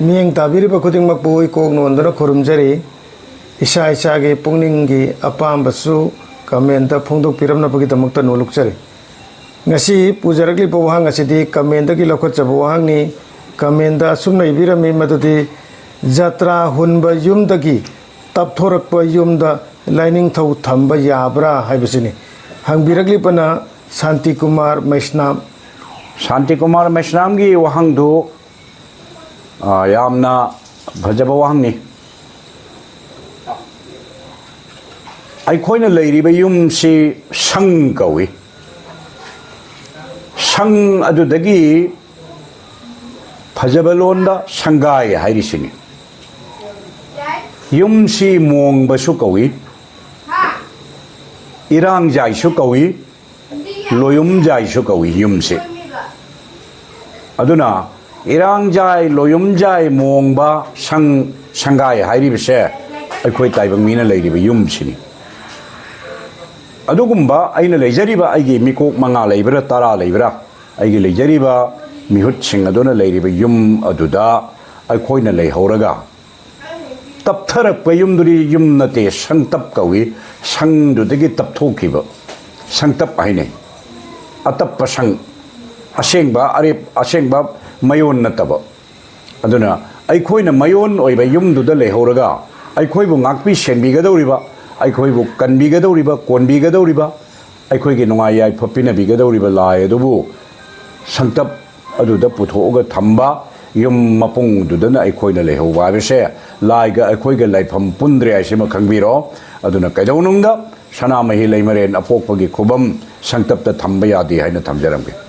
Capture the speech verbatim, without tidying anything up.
ꯃꯤꯠꯌꯦꯡ ꯇꯥꯕꯤꯔꯤꯕ ꯈꯨꯗꯤꯡꯃꯛꯄꯨ ꯏꯀꯣꯛ ꯅꯣꯟꯗꯨꯅ ꯈꯨꯔꯨꯝꯖꯔꯤ꯫ ꯏꯁꯥ ꯏꯁꯥꯒꯤ ꯄꯨꯛꯅꯤꯡꯒꯤ ꯑꯄꯥꯝꯕꯁꯨ ꯀꯃꯦꯟꯗ ꯐꯣꯡꯗꯣꯛꯄꯤꯔꯝꯅꯕꯒꯤꯗꯃꯛꯇ ꯅꯣꯜꯂꯨꯛꯆꯔꯤ꯫ ꯉꯁꯤ ꯄꯨꯖꯔꯛꯂꯤꯕ ꯋꯥꯍꯪ ꯑꯁꯤꯗꯤ ꯀꯃꯦꯟꯗꯒꯤ ꯂꯧꯈꯠꯆꯕ ꯋꯥꯍꯪꯅꯤ꯫ ꯀꯃꯦꯟꯗ ꯑꯁꯨꯝꯅ ꯏꯕꯤꯔꯝꯃꯤ, ꯃꯗꯨꯗꯤ ꯖꯇ꯭ꯔꯥ ꯍꯨꯟꯕ ꯌꯨꯝꯗꯒꯤ ꯇꯞꯊꯣꯔꯛꯄ ꯌꯨꯝꯗ ꯂꯥꯏꯅꯤꯡꯊꯧ ꯊꯝꯕ ꯌꯥꯕ꯭ꯔꯥ ꯍꯥꯏꯕꯁꯤꯅꯤ꯫ ꯍꯪꯕꯤꯔꯛꯂꯤꯕꯅ ꯁꯥꯟꯇꯤꯀꯨꯃꯥꯔ ꯃꯩꯁꯅꯥꯝ꯫ ꯁꯥꯟꯇꯤꯀꯨꯃꯥꯔ ꯃꯩꯁꯅꯥꯝꯒꯤ ꯋꯥꯍꯪꯗꯨ, ꯑ, ꯌꯥꯝꯅ ꯐꯖꯕ ꯋꯥꯍꯪꯅꯤ꯫ ꯑꯩꯈꯣꯏꯅ ꯂꯩꯔꯤꯕ ꯌꯨꯝꯁꯤ ꯁꯪ ꯀꯧꯏ꯫ ꯁꯪ ꯑꯗꯨꯗꯒꯤ ꯐꯖꯕ ꯂꯣꯟꯗ ꯁꯪꯒꯥꯏ ꯍꯥꯏꯔꯤꯁꯤꯅꯤ꯫ ꯌꯨꯝꯁꯤ ꯃꯣꯡꯕꯁꯨ ꯀꯧꯏ, ꯏꯔꯥꯡꯖꯥꯏꯁꯨ ꯀꯧꯏ, ꯂꯣꯌꯨꯝꯖꯥꯏꯁꯨ ꯀꯧꯏ ꯌꯨꯝꯁꯤ꯫ ꯑꯗꯨꯅ ꯏꯔꯥꯡꯖꯥꯏ, ꯂꯣꯌꯨꯝꯖꯥꯏ, ꯃꯣꯡꯕ, ꯁꯪ, ꯁꯪꯒꯥꯏ ꯍꯥꯏꯔꯤꯕꯁꯦ ꯑꯩꯈꯣꯏ ꯇꯥꯏꯕꯪ ꯃꯤꯅ ꯂꯩꯔꯤꯕ ꯌꯨꯝꯁꯤꯅꯤ꯫ ꯑꯗꯨꯒꯨꯝꯕ ꯑꯩꯅ ꯂꯩꯖꯔꯤꯕ ꯑꯩꯒꯤ ꯃꯤꯀꯣꯛ ꯃꯉꯥ ꯂꯩꯕ꯭ꯔꯥ, ꯇꯔꯥ ꯂꯩꯕ꯭ꯔꯥ, ꯑꯩꯒꯤ ꯂꯩꯖꯔꯤꯕ ꯃꯤꯍꯨꯠꯁꯤꯡ ꯑꯗꯨꯅ ꯂꯩꯔꯤꯕ ꯌꯨꯝ ꯑꯗꯨꯗ ꯑꯩꯈꯣꯏꯅ ꯂꯩꯍꯧꯔꯒ, ꯇꯞꯊꯔꯛꯄ ꯌꯨꯝꯗꯨꯗꯤ ꯌꯨꯝ ꯅꯠꯇꯦ, ꯁꯪꯇꯞ ꯀꯧꯏ꯫ ꯁꯪꯗꯨꯗꯒꯤ ꯇꯞꯊꯣꯛꯈꯤꯕ ꯁꯪꯇꯞ ꯍꯥꯏꯅꯩ꯫ ꯑꯇꯞꯄ ꯁꯪ, ꯑꯁꯦꯡꯕ ꯑꯔꯦꯞ-, ꯑꯁꯦꯡꯕ ꯃꯌꯣꯟ ꯅꯠꯇꯕ꯫ ꯑꯗꯨꯅ ꯑꯩꯈꯣꯏꯅ ꯃꯌꯣꯟ ꯑꯣꯏꯕ ꯌꯨꯝꯗꯨꯗ ꯂꯩꯍꯧꯔꯒ ꯑꯩꯈꯣꯏꯕꯨ ꯉꯥꯛꯄꯤ ꯁꯦꯟꯕꯤꯒꯗꯧꯔꯤꯕ, ꯑꯩꯈꯣꯏꯕꯨ ꯀꯟꯕꯤꯒꯗꯧꯔꯤꯕ, ꯀꯣꯟꯕꯤꯒꯗꯧꯔꯤꯕ, ꯑꯩꯈꯣꯏꯒꯤ ꯅꯨꯡꯉꯥꯏ ꯌꯥꯏꯐ ꯄꯤꯅꯕꯤꯒꯗꯧꯔꯤꯕ ꯂꯥꯏ ꯑꯗꯨꯕꯨ ꯁꯪꯇꯞ ꯑꯗꯨꯗ ꯄꯨꯊꯣꯛꯑꯒ ꯊꯝꯕ, ꯌꯨꯝ ꯃꯄꯨꯡꯗꯨꯗꯅ ꯑꯩꯈꯣꯏꯅ ꯂꯩꯍꯧꯕ ꯍꯥꯏꯕꯁꯦ ꯂꯥꯏꯒ ꯑꯩꯈꯣꯏꯒ ꯂꯩꯐꯝ ꯄꯨꯟꯗ꯭ꯔꯦ ꯍꯥꯏꯁꯤꯃ ꯈꯪꯕꯤꯔꯣ꯫ ꯑꯗꯨꯅ ꯀꯩꯗꯧꯅꯨꯡꯗ ꯁꯅꯥꯃꯍꯤ ꯂꯩꯃꯔꯦꯟ ꯑꯄꯣꯛꯄꯒꯤ ꯈꯨꯕꯝ ꯁꯪꯇꯞꯇ ꯊꯝꯕ ꯌꯥꯗꯦ ꯍꯥꯏꯅ ꯊꯝꯖꯔꯝꯒꯦ꯫